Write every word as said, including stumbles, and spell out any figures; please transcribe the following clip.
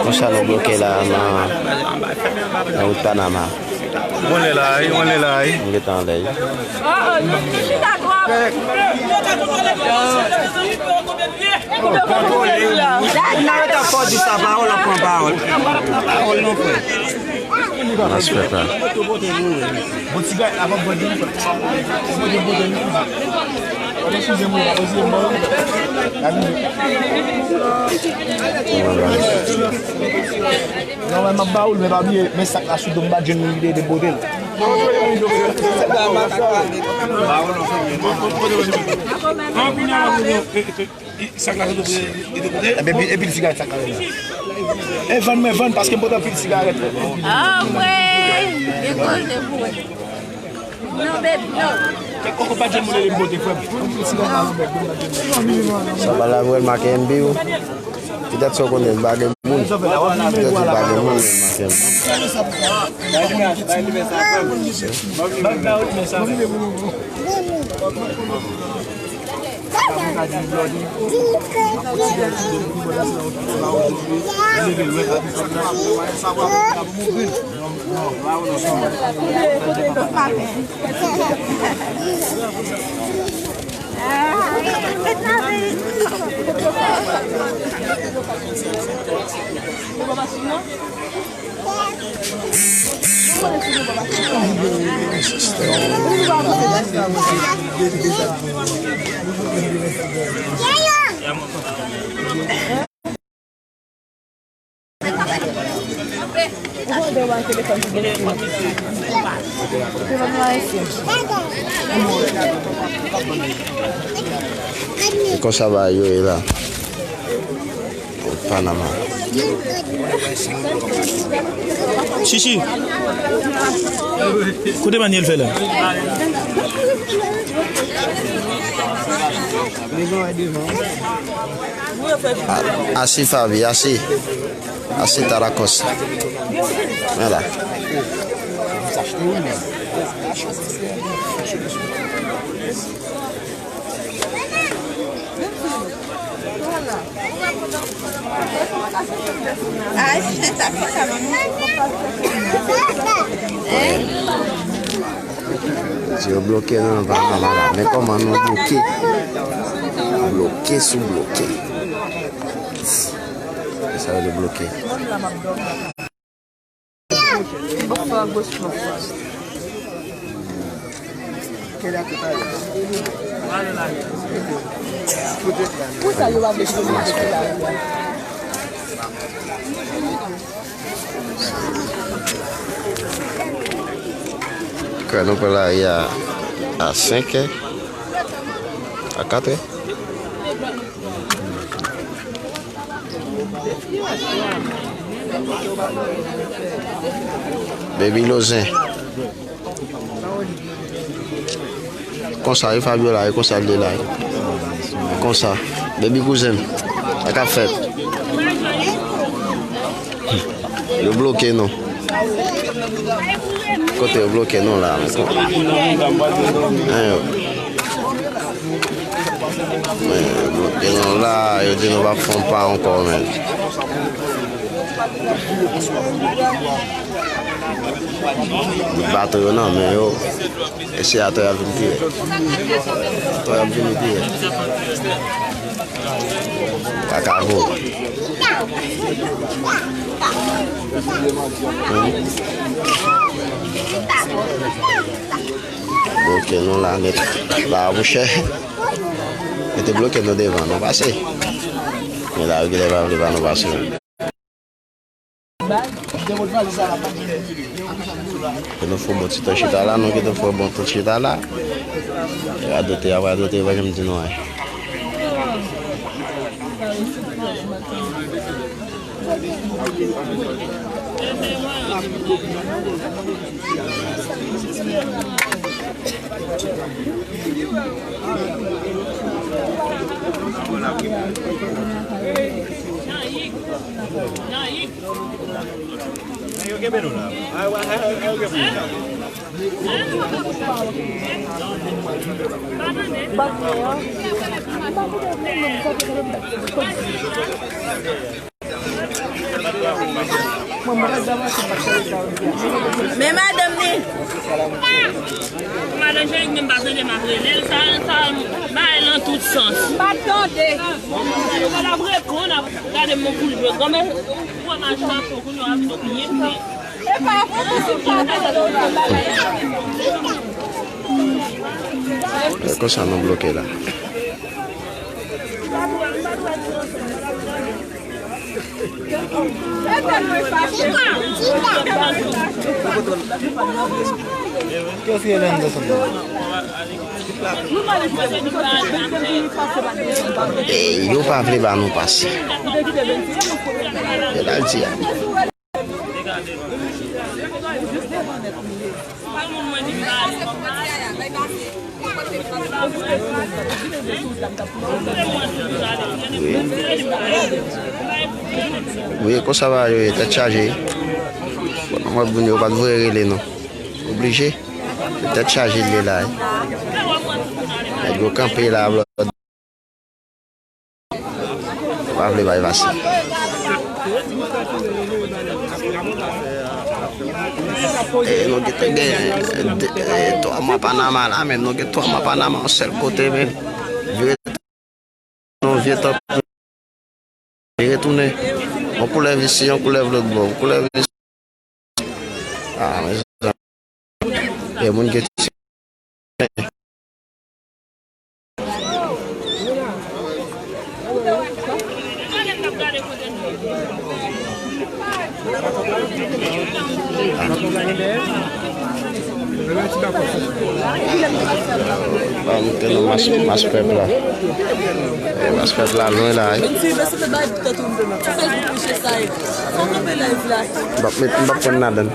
Konsa nou bloke la nan, nan wout Panama. Mwen lè la, wi, mwen lè la, wi. Nou gentan anlè, wi. Kontwole, wi. Nan yo t ap fò di sa, pawòl ap pran pawòl. Pawòl non, frè. Respè, frè. Bon, ti gars, avan bòde, bòde, bòde. Non, men m ap ba ou l, men pa bliye, men sak la sou do m, m pa jwenn moun ki te ede pote l. Epi, epi l sigarèt sak la. E vann mwen vann, paske m pote anpil sigarèt. Ah, mwen, gen koze pou wè. Non, baby, non. Kèk koko pa janm moule li monte, frè m. Sa pa la vrèman ke M B ou. Petèt sa w konnen, l pa gen moun. Petèt li pa gen moun, men l make m. E konsa bagay yo ye la. Panama. Chichi. Kote Manyèl fè la? A-, asi Fabi, asi. Asi Tarakos. Vwala. Ay, sa fè sa, manman. Hein? Yo bloke nan Panama la. Men kòman nou bloke? Bloke sou bloke. E sa yo bloke. Pou sa yo pa vle chita sou lari a. Kè nou pral lari a, a senkè, a katrè. Baby Lozen. Konsa, wi, Fabiola, e konsa l ye la, wi. Konsa. Baby kouzen m. Sa k ap fèt? Yo bloke nou. Kote yo bloke nou la? Anyen. Men, yo bloke nou la, yo di nou p ap fè yon pa ankò, men. Bout baton yo nan men yo. E se atò y ap vin tire. Atò y ap vin tire. Kakavo. Bloke nou la nèt. La a pou chè. Yo te bloke nou devan, nou pase. Men la yo genlè pa vle ba nou pase. Ke nou fè bon ti tan chita la, nou kite fè bon tan chita la. Radote, ap radote, pa janm di nou anyen. Men madanm ni. Madan Jenik menm pa tande m ap rele l, sa, sa bay nan tout sans. M pa tande. Mwen ap reponn, ap gade m pou l jwe. Granmè, fromaj pa fon, kounye a vin oubyen. E konsa nou bloke la. E yo pa vle ba nou pase. E la di a. Wi, konsa va yo ye, tèt chaje. Bon, mwen moun yo pa t voye rele non. Oblije. Tèt chaje li la. Nèg yo kanpe la, blòd. Pa vle bay pase. E nou gentan gen de, e, twa mwa Panama la, menm nou gen twa mwa Panama yon sèl kote, menm. Vire nou vye tank. Li retounen. Yon koulè visi, yon koulè lòt bò. Yon koulè visi. Ah, mezanmi. E moun gen ti. Ba m te nan mas, mas pèp la. E mas pèp la lwen la, wi. M ap met, m ap pran ladan.